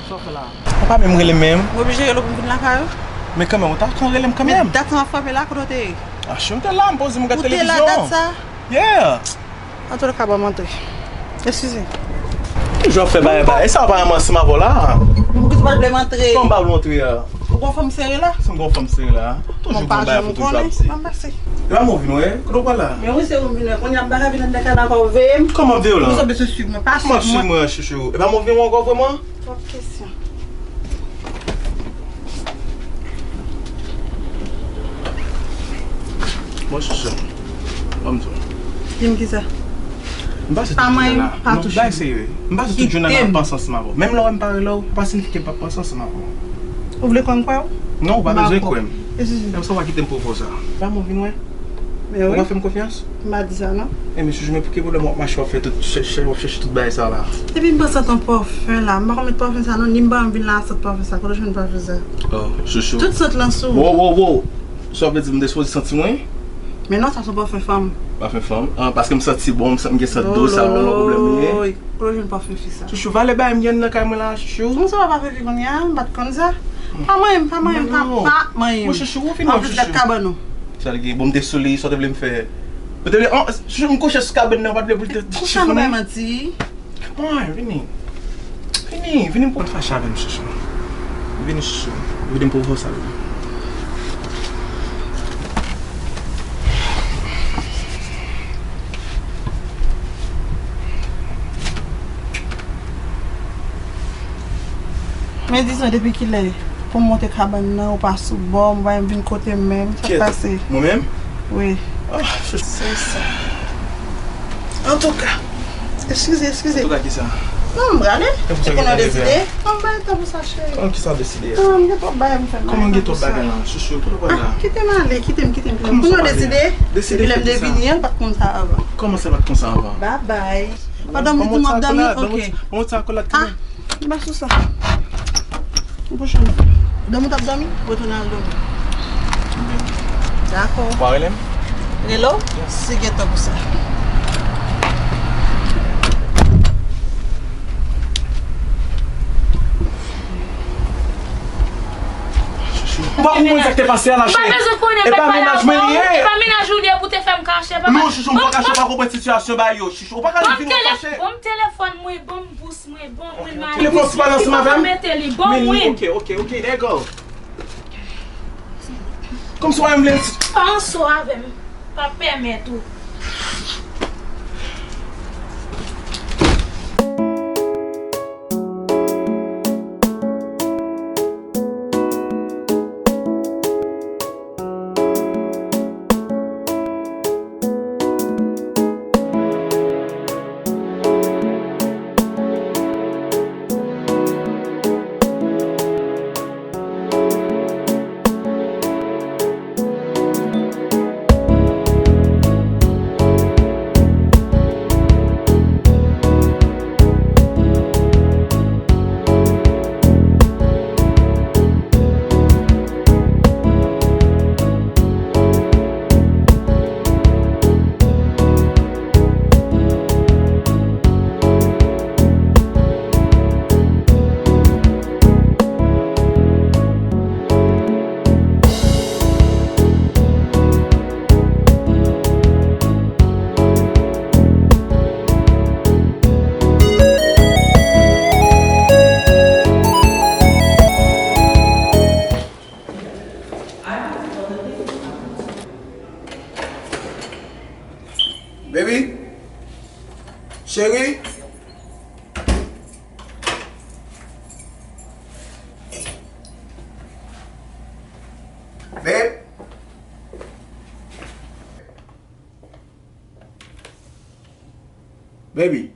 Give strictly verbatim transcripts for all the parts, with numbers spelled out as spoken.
Sa w fè la? Ou pa menm rele m menm. Mwen oblije rele w pou m vin lakay ou? Men kanmenm, ou ta konn rele m kanmenm. Men dat sa m ap frape la, kote w te ye? Ah, chou, m te la, m poze m gade televizyon. Ou te la dat sa? Yeah. Antouka, ban m antre. Eskize. Toujou ap fè bagay, bagay. E sa w pa renmen ansanm avè w la? Poukisa w pa vle m antre? Kòman w pa vle antre a? Ou gon fanm sere la? Si m gon fanm sere la? Toujou gon bagay pou toujou ap di. Ban m pase. E pa mwen vin wè? Kote w pral la? Men wi, se ou m vin wè. Kounye a m pa ka vin anndan kay la ankò, veye m. Kòman veye w la? Ou sanble sou swiv mwen, pa swiv mwen. Kòman swiv mwen, chouchou? E pa mwen vin wè ankò vrèman? Twòp kesyon. Bon, chouchou. Ban m di w. Di m kisa? M pase tout jounen la. Pa manyen m, pa touche m. Non, bagay serye. M pase tout jounen la ap panse ansanm avè w. Menm lè w wè m pa rele w, pa siyifi ke m p ap panse ansanm avè w. Ou vle kwè m kwè w? Non, ou pa bezwen kwè m. Menm sa w pa kite m pou w fè w sa. Pa mwen vin wè. Men wi. Ou pa fè m konfyans? M pa di sa non. Ebyen, chouchou, men pou ki pwoblèm w ap mache w ap fè tout, chèche, w ap chèche tout bagay sa la? Epi m panse antan pòfen la. M pa konn met pòfen sa non, ni m pa janm vin la ak sant pòfen sa. Kote w jwenn pòfen sa? Oh, chouchou. Tout sant lan sou ou. Wo, wo, wo. Sa w vle di m te sipoze santi mwen? Men non, sa se yon pòfen fanm. Pòfen fanm? Ah, paske m santi bon, m santi m gen sant dous, sa pa yon pwoblèm li ye. Kote w jwenn pòfen fi sa? Chouchou, valè bagay m gen nan kay mwen la, chouchou. Kòman sa w ap fè fi kounye a? M pa t konn sa. Pa manyen m, pa manyen m, pa, pa manyen m. Bon, chouchou, ou vin wè m, chouchou. Anplis, gad kabann ou. Sa l gen? Bon, m te sou li, sa w te vle m fè? Ou te vle, oh, chouchou, m kouche sou kabann nan, ou pa t vle pou l te touche fanm nan. Kouche nou bay manti. Bon, vini. Vini, vini m pou fache avè m, chouchou. Vini, chouchou. Vini m pou fè w sa, vini. Men di m, depi kilè pou m monte kabann nan, ou pa sou bò m, ou pa menm vin kote m menm. Sa k pase? Mwen menm? Wi. Ah, se sa. Antouka. Eskize, eskize. Antouka kisa? Non, m prale. E pou sa ki ta rive a? Non, m bay tan pou sa, cheri. Kòman kisa w deside a? Non, m gen twòp bagay pou m fè. Kòman gen twòp bagay la? Chouchou, kote w prale la? Ah, kite m ale, kite m, kite m, kite m. Kòman sa pale? Pou nou deside. Deside ki sa? Depi lè m te vini an, l pa t konn sa avan. Kòman sa pa t konn sa avan? Babay. Pandan m di m ap dòmi, ok. Ban m ti akolad kanmenm. Ah, m pa sou sa. Yon pwochèn fwa. Dòmi w t ap dòmi, retounen al dòmi. Dakò. W a rele m? Rele w? Yes. Se gentan pou sa. Ou pa konprann sa k te pase a la, cheri. M pa bezwen konnen, e pa mennaj mwen li ye. E pa mennaj ou li ye pou te fè m kache, papa. Non, chouchou, m pa kache, ou pa konprann sitiyasyon bagay yo, chouchou. Ou pa ka vin vin kache. Ban m telefòn mwen, ban m bous mwen, ban mwen, m ale. Telefòn sou balanse m avè m? Mete li, ban mwen. Ok, ok, ok, let go. Kòmsi w pa menm vle. Pa anso avè m. Pa pèmèt ou. Baby? Cheri? Babe? Baby.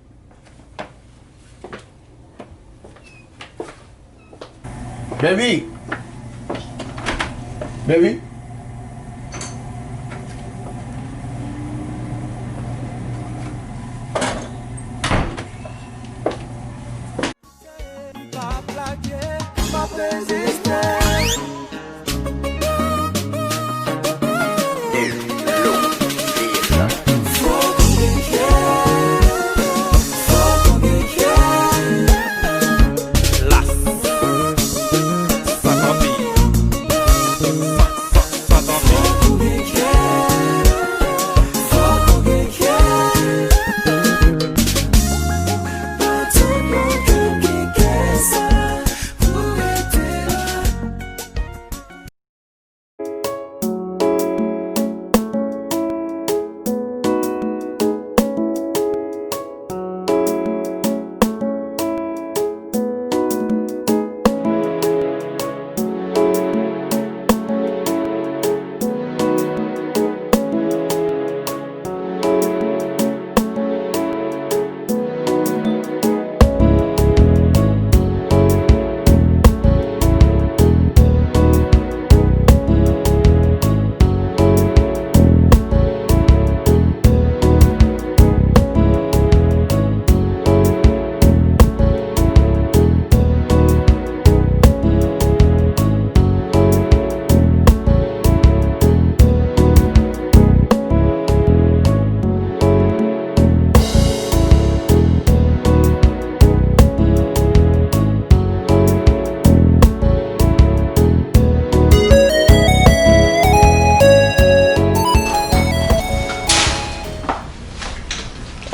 Baby. Baby. M p ap lage, m ap reziste. Fòk ou gen kè, fòk ou gen kè. Las.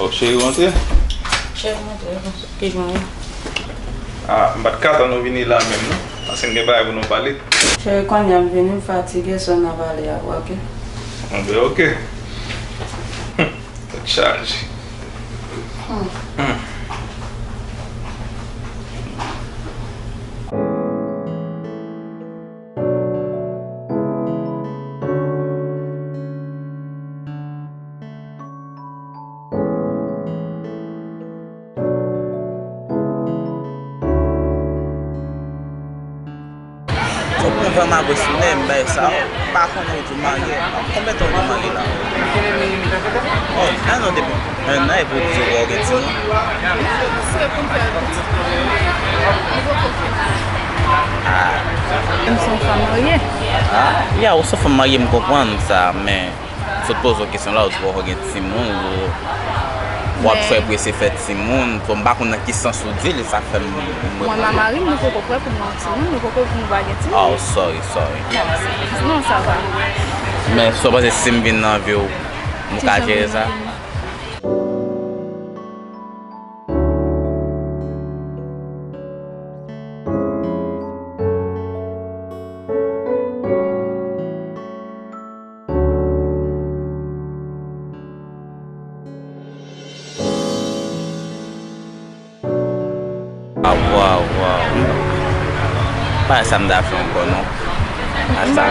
Oh, cheri, w antre? Cheri, m antre. Ki jan w ye? Ah, m pa t ka tann ou vini la menm, non. Paske n gen bagay pou nou pale. Cheri, kounye a m vini, m fatige, so n a pale apre, oke? Enben, oke. Tèt chaje. Hmm. Hmm. Sa w pran vrèman apre sou nè m bay sa, w pa konnen w di w marye. Konbyen tan w gen marye la? Oh, un an depi. Un an epi w di w gen timoun. Se pou m fè pitit mwen. Ah. M se yon fanm marye. Ah, ya, ou se fanm marye, m konprann sa, men sot poze w kesyon la, ou di w poko gen timoun, ou, w ap fè prese fè timoun. Bon, m pa konn nan ki sans ou di li, sa fè m, m mwen, mari m, nou poko prè pou nou gen timoun, nou poko, nou pa gen timoun. Oh, sorry, sorry. Non, sa va. Men, sa w panse si m vin nan vi w, m ka jere sa? Waw, waw, waw. Pa sa m ta fè ankò, non. Pa sa.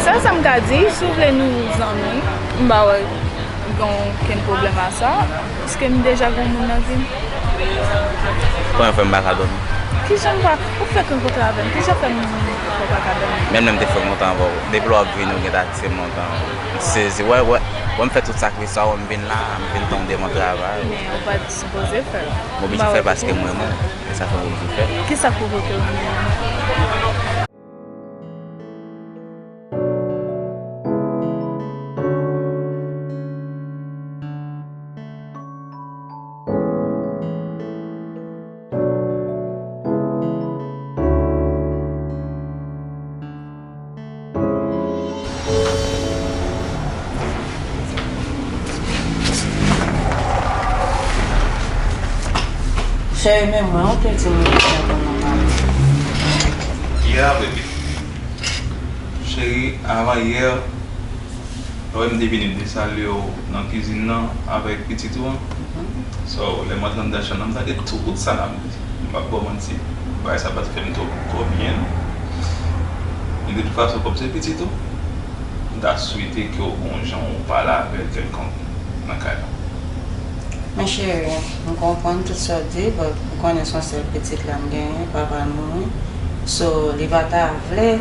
Sèl sa m ka di, si w vle nou zanmi, m pa wè gen okenn pwoblèm a sa. Èske m deja gen yon moun nan vi m? Konbyen fwa m pa ka dòmi? Kijan m pa, ou fèk rankontre avè m, kijan fè m, fè w pa ka dòmi? Menm lè m te fèk rankontre avè w, depi lè w ap vini, ou gentan atire m lontan. M sezi. Wè, wè, wè, m fè tout sakrifis sa, wè, m vin la, m vin tonbe, m travay. Men ou pa t sipoze fè l. M oblije fè l paske m renmen w. E sa fè m oblije fè l. Kisa k pwovoke w vin la? Cheri, men mwen, ou te di m ou te fè pou nou, mami. Yeah, baby. Cheri, avan yè, lè m te vini, m te salye w nan kizin nan avèk pitit ou an. Mhm. So, lè m antre anndan chanm nan, m tande tout sa n ap di. M p ap ba w manti, bagay sa pa t fè m twò, twò byen, non. Men de tout fason, kòm se pitit ou, m ta swete ke w gon jan w pale avè l kèlkonk nan kay la. Men cheri, m konprann tout sa w di, but ou konnen se yon sèl pitit la m genyen, papa l mouri. So, li pa ta vle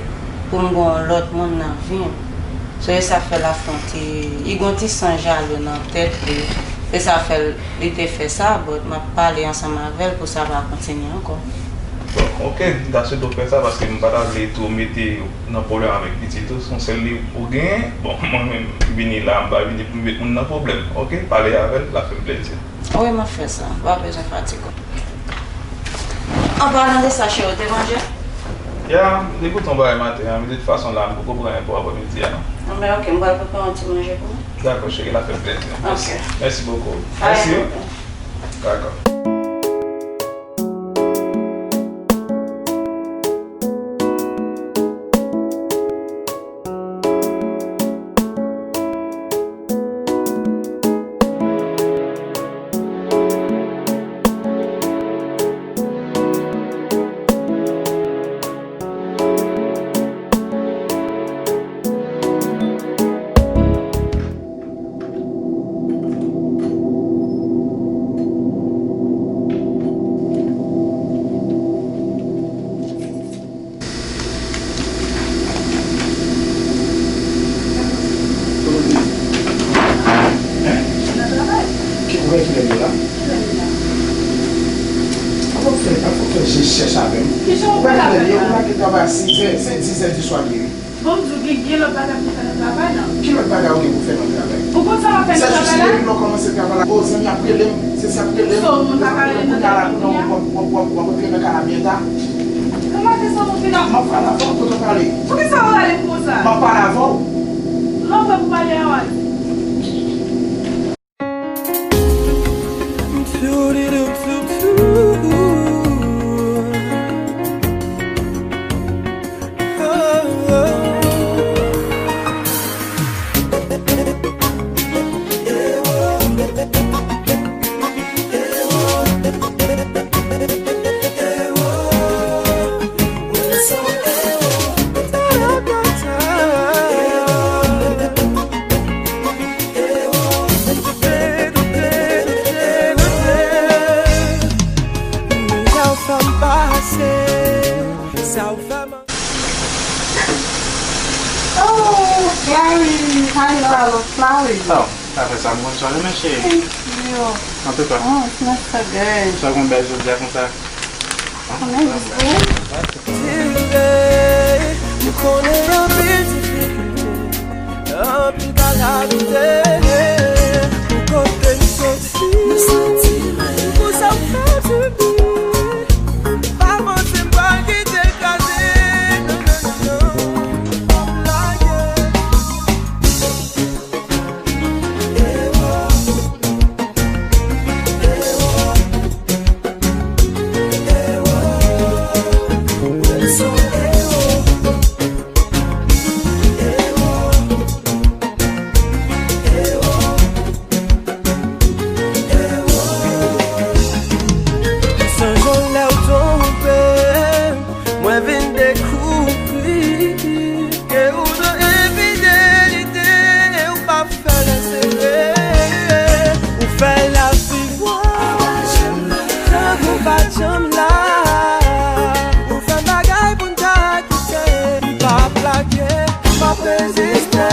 pou m gon lòt moun nan vi m. So, e sa fè l afwonte, li gon ti sans jalou nan tèt li. E sa fè l, li te fè sa, but m ap pale ansanm avè l pou sa pa kontinye ankò. Bon, oke, m ta swete w fè sa paske m pa ta vle tou mete w nan pwoblèm avèk pitit ou, se yon sèl li ou genyen. Bon, mwen menm, m vini la, m pa vini pou m met moun nan pwoblèm, oke? Pale avè l, l ap fè m plezi. Wi, m ap fè sa. Ou pa bezwen fatige w. An palan de sa, cheri, ou te manje? Ya, m te goute yon bagay maten an, men de tout fason la, m poko pran anyen pou aprèmidi a, non. Anben, oke, m pral prepare yon ti manje pou ou. Dakò, cheri, l ap fè m plezi. Mèsi. Mèsi bokou. Mèsi. Dakò. Ki kouvèti lè yo la? Apa w fè, apa w fè je chèch avè m? Ou pa gen lè, ou pa gen travay a sizè, se dizè di swa li ye. Bon, m di w, gen, gen lòt bagay pou fè nan travay la. Ki lòt bagay ou gen pou fè nan travay? Ou konn sa w ap fè nan travay la? Se jis lè nou kòmanse travay la. O, zanmi ap rele m, sesi ap rele m. So, moun pa ka rele m nan telefòn kounye a? W ap, w ap, w ap, w ap antre nan kay la byen ta. Kòman se sa w vin ap... M ap pale avè w, kote w prale? Poukisa w rale m konsa? M ap pale avè w. Lè w vre pou pale a w al. Oh, Gary, I love Flowers. Oh, sa fè sa, m konn sa, men cheri. Thank you. Antouka. Oh, it's not so good. Sa konn bèl jodi a konsa. Konnen jis pou ou. M konnen anpil difikilte, anpil kalamite. Pou kote m soti, pou sa w fè di m. Pa panse m pral kite kraze. Non, non, non, non. M p ap lage. Sonje lè w twonpe m, mwen vin dekouvri ke ou nan enfidelite, e ou pa fè lè sere. Ou fè l ap vivwa tankou w pa t janm la. Ou fè bagay pou n ta kite. M p ap lage, m ap reziste.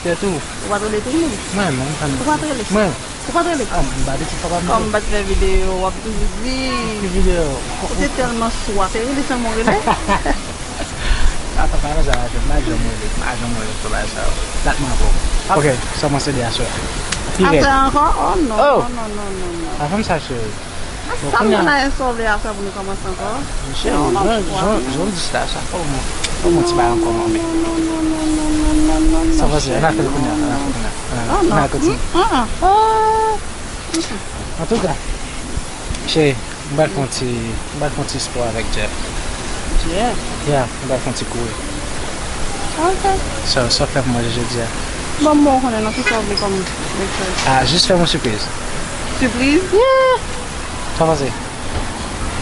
Tèt ou. Ou pa t rele tout moun? Mwen, mwen, mwen. Ou pa t rele? Mwen. Ou pa t rele? Ah, m pa t di papa m. Kòm m pa t fè videyo, w ap toujou di. Ki videyo? Ou te tèlman swa. Se rele sèlman w rele? Ata, pa nan sa, pa janm rele, pa janm rele sou bagay sa yo. Dat mwen ankò. Ok, sa mwen se de aswè. Pi rèd. Aswè ankò? Oh non, non, non, non, non, non. Pa fè m sa, cheri. Bon, sa m kounye a, konn a, èske w vle apre pou nou kòmanse ankò? Monchè, jan, jan, jan w di sa, sa fè w, fè w yon ti bagay ankò, manmi. Sa pase, ann a fè l kounye a, ann a fè l kounye a. Ann a, ann a kontinye. Antouka, cheri, m pral fè yon ti, m pral fè yon ti spò avèk Jeff. Jeff? Yeah, m pral fè yon ti kouri. Ok. So, sa w fè pou manje jodi a? Bon, bon, ou konnen non, kisa w vle kòm breakfast? Ah, jis fè m yon sipriz. Sipriz? Yeah! Sa w panse?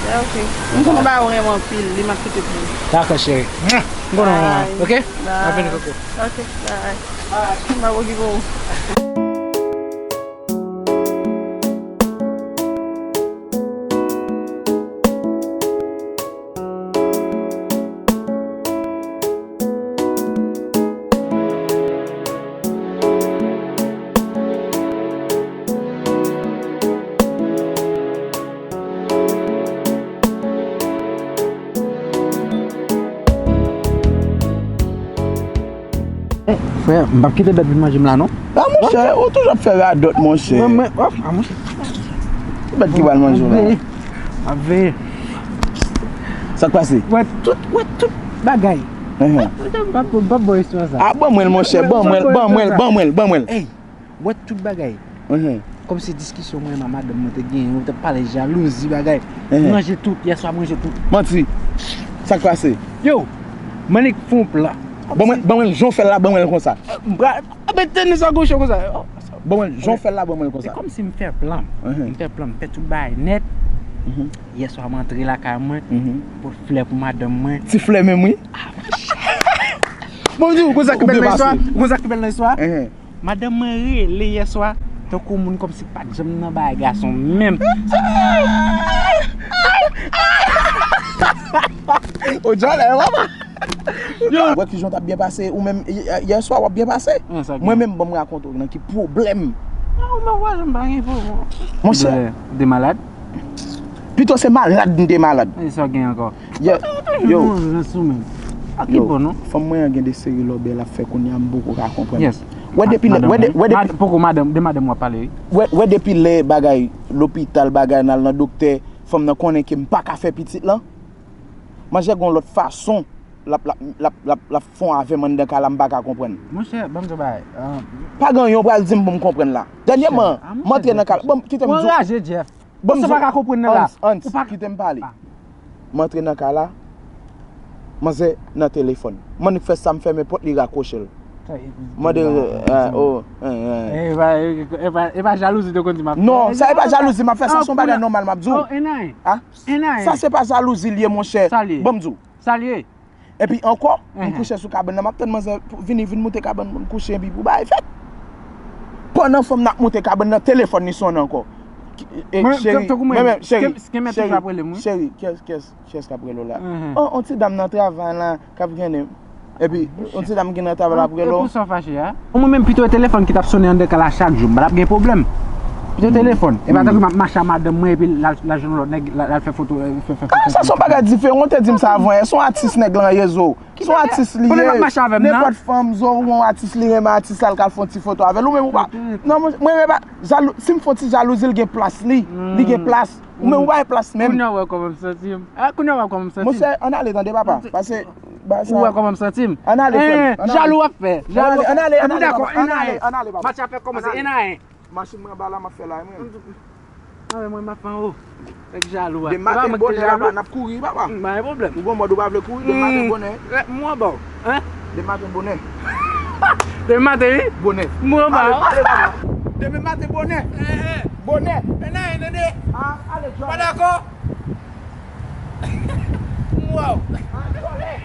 Yeah, ok. M konnen w ba ou renmen anpil, li m ap kite pou ou. Dakò, cheri. Mwa! M konnen w renmen, ok? Bye. M ap vini, koko. Ok, bye. Bye. M ap okipe w. Frè, m p ap kite bèt vin manje m la, non. Ah, monchè, ou toujou ap fè radòt, monchè. Mwen, mwen, ah, monchè. Ki bèt ki pral manje w la? M ap veye. M ap veye. Sa k pase? Wè tout, wè tout bagay. Enhen. M p ap, m p ap ba w istwa sa. Ah, ban mwen l, monchè, ban mwen l, ban mwen l, ban mwen l, ban mwen l. Ey, wè tout bagay. Enhen. Kòmsi diskisyon mwen ak madanm mwen te genyen, nou te pale jalouzi bagay. Enhen. Manje tout, yèswa manje tout. Manti. Sa k pase? Yo, m annik fè yon plan. Ban mwen, ban mwen l, jan w fè l la, ban mwen l konsa. M pral, ah, ben, teni sa gòch ou konsa. Ban mwen l, jan w fè l la, ban mwen l konsa. Se kòmsi m fè plan. Enhen. M fè plan, m fè tout bagay nèt. Mhm. Yèswa m antre lakay mwen, mhm, pote flè pou madanm mwen. Ti flè menm, wi. Ah, monchè. Bon, m di w, ou konn sa k pi bèl nan istwa? Ou konn sa k pi bèl nan istwa? Enhen. Madanm mwen rele yèswa, tankou moun kòmsi pa t janm nan bagay gason menm. O djòlè, papa! Yo! Wè kijan w t ap byen pase, ou menm, y-, y-, yèswa w ap byen pase. Mwen menm, ban m rakonte w nan ki pwoblèm. Ou pa wè, m pa gen pou. Monchè. Ou te malad? Pito se malad m te malad. E sa gen ankò? Yo, yo. Ou toujou nan rans ou menm. A ki yo, bò non? Fanm mwen an gen de seri lòbèy l ap fè kounye a, m poko ka konprann. Yes. Wè depi lè, wè de, wè depi, poko madanm, de madanm w ap pale, wi. Wè, wè depi lè bagay lopital, bagay n al nan doktè, fanm nan konnen ke m pa ka fè pitit lan. Manzè gon lòt fason l ap, l ap, l ap, l ap, l ap fè avè m anndan kay la, m pa ka konprann. Monchè, ban m di w bagay. Pa gen anyen w pral di m pou m konprann la. Dènyèman, m antre nan kay la. Bon, kite m di w. Ou anraje, Jeff. Bon, sa pa ka konprann nan la. Hans, Hans, kite m pale. M antre nan kay la, manzè nan telefòn. M annik fè sa, m fèmen pòt, li rakwoche l. Mande, oh, eh, eh. E pa, e pa, e pa jalouzi te konn di m ap fè. Non, sa e pa jalouzi m ap fè, sa se yon bagay nòmal m ap di w. Oh, e n a en. Ah? E n a en. Sa se pa jalouzi l ye, monchè. Sa l ye? Ban m di w. Sa l ye? Epi ankò, m kouche sou kabann nan, m ap tann manzè pou vini, vin moute kabann pou n kouche, epi pou bagay fèt. Pandan fanm nan ap moute kabann nan, telefòn li sonnen ankò. E, cheri, mwen menm, cheri, cheri, cheri, kiyès, kiyès, kiyès k ap rele w la? Oh, on ti dam nan travay la, k ap grennen m. Epi, on ti dam ki nan travay la ap rele w. E pou sa w fache a? Mwen menm, pito e telefòn ki t ap sonnen anndan kay la chak jou, m pa t ap gen pwoblèm. Pito telefòn. E pa tankou m ap mache a madanm mwen, epi l al, l al jwenn lòt nèg, l al, l al fè foto, fè, fè, fè, fè. Sa se yon bagay diferan, ou te di m sa avan yè, se yon atis nèg lan ye, zo. Se yon atis li ye. Nenpòt fanm, zo, ou yon atis li renmen atis la, l ka al fè yon ti foto avè l. Ou menm ou pa. Non, mwen, mwen, mwen pa. Jalou, si m fè yon ti jalouzi, l gen plas li. Li gen plas. Ou menm ou pa gen plas menm. Kounye a w wè kòman m santi m. Ah, kounye a w wè kòman m santi m. Monchè, ann ale tande papa. Pase, ba sa. Ou wè kòman m santi m. Ann ale, frè m. Ann ale. Jalou ap fè. Jalou ap fè. Ann ale, ann ale, ann ale, papa. Ann ale, ann ale, papa. Match ap fè kòmanse. Ann ale. Machin mwen anba la, m ap fè la, mwen. Ah, mwen, m ap fè anwo. Nèg jalou a. Demen maten bonè, papa, n ap kouri, papa. M pa gen pwoblèm. Ou gon mòd ou pa vle kouri, demen maten bonè. Mwen anba w. Hein? Demen maten bonè. Demen maten, wi. Bonè. Mwen anba w. Ale, ale, papa. Demen maten bonè. Bonè. E n a en, tande. Ah, ale, John. Pa dakò? Wow. Hey.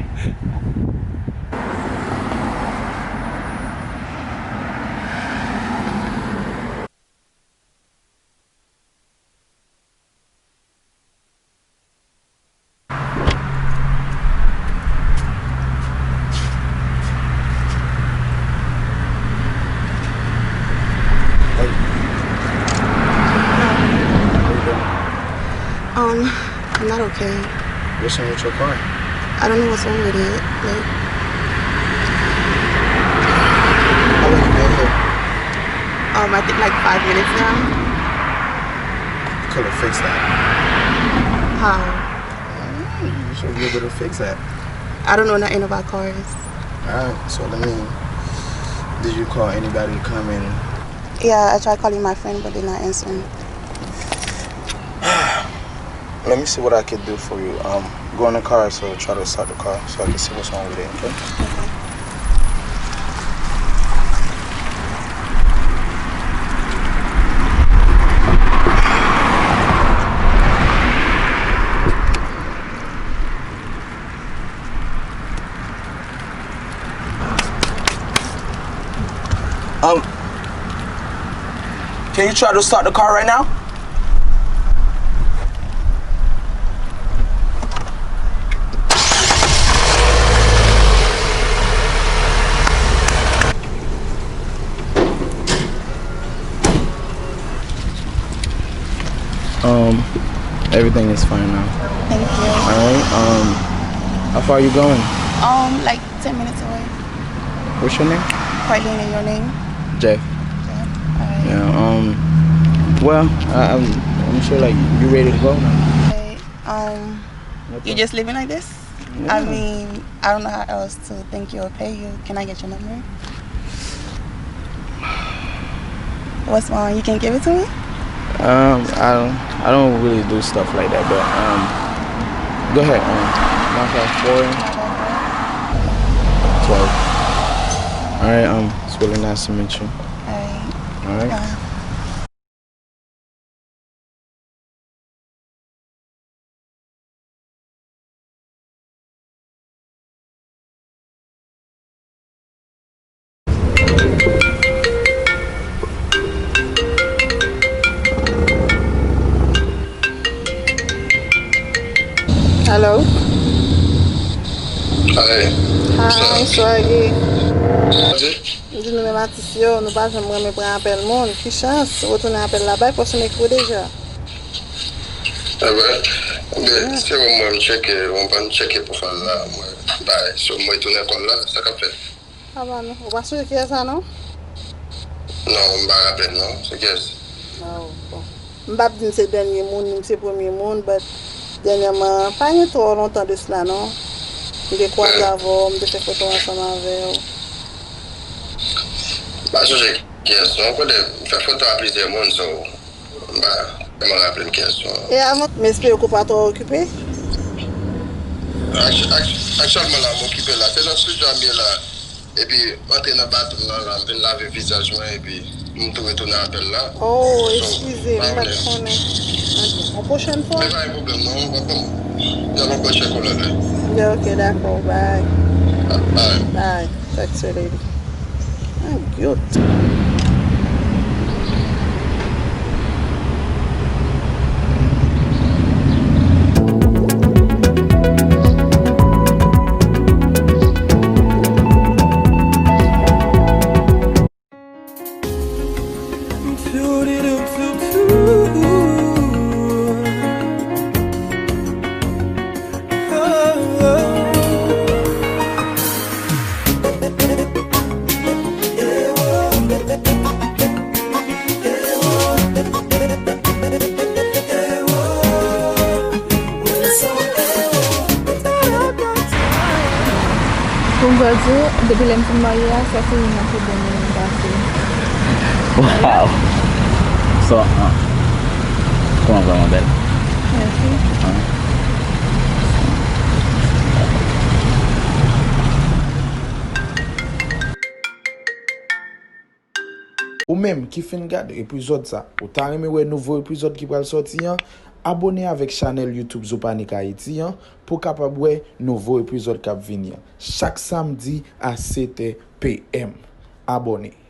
How you doing? Um, I'm not okay. What's wrong with your car? I don't know what's wrong with it. Like, how long you been here? Um, I think, like, five minutes now. You could have fixed that. How? Mm, you should be able to fix that. I don't know nothing about cars. Alright, so let me, did you call anybody to come and Yeah, I tried calling my friend, but they're not answering. Let me see what I could do for you. Um, go in the car, so try to start the car so I can see what's wrong with it, okay? Um, can you try to start the car right now? Um, everything is fine now. Thank you. All right. Um, how far you going? Um, like ten minutes away. What's your name? Courtney, and your name? Jeff. Jeff. All right. Yeah. Um. Well, I, I'm I'm sure like you ready to go now. Okay. Um. You just living like this? Yeah. I mean, I don't know how else to thank you or pay you. Can I get your number? What's wrong? You can give it to me? Um, I don't, I don't really do stuff like that, but, um, go ahead. Um, nine five four, twelve. All right, um, it's really nice to meet you. All right. All right. Bye. Hello. Hi. Hi, Swaggy. What's up? Nou menm atis yo, nou pa janm renmen pran apèl moun. Ki chans, ou retounen apèl la, bay pòs ou mikwo deja. Enben, enben, se ou mwen m tcheke, ou pa m tcheke pou fè l la, mwen, bay, se ou mwen retounen kòl la, sa k ap fèt? Apa non, ou pa sonje kiyès la non? Non, m pa rapèl non, se kiyès? Oh, bon. M p ap di m se dènye moun, ni m se premye moun, but dènyèman, pa gen twò lontan de sila non. M te kwaze avè w, m te fè foto ansanm avè w. M pa sonje kiyès non, kote m fè foto a plizyè moun, so, m pa tèlman raple m kiyès non. E avan, m espere ke w pa twò okipe. Akty-, akty-, aktyèlman la, m okipe la. Se nan estidyo a m ye la. Epi, m antre nan baton nan la, m vin lave vizaj mwen, epi m tou retounen apèl la. Oh, eskize m, m pa t konnen. Ok, yon pwochèn fwa. Men pa gen pwoblèm non, w ap ban m, y ap ban m pwochèn kolonèl. Ya, ok, dakò, bye. Bye. Bye. Talk to you later. I'm guilty. Pou m vle di w, depi lè m fin marye a, sa se youn nan pi bon moman m pase. Wow! So, ah, kòman vrèman bèl. Mèsi. Ah. Ou menm ki fin gade epizòd sa, ou ta renmen wè nouvo epizòd ki pral sòti an? Abòne avèk chanèl YouTube Zopanik Ayiti an pou w kapab wè nouvo epizòd k ap vini an, chak samdi a sèt è P M. Abòne!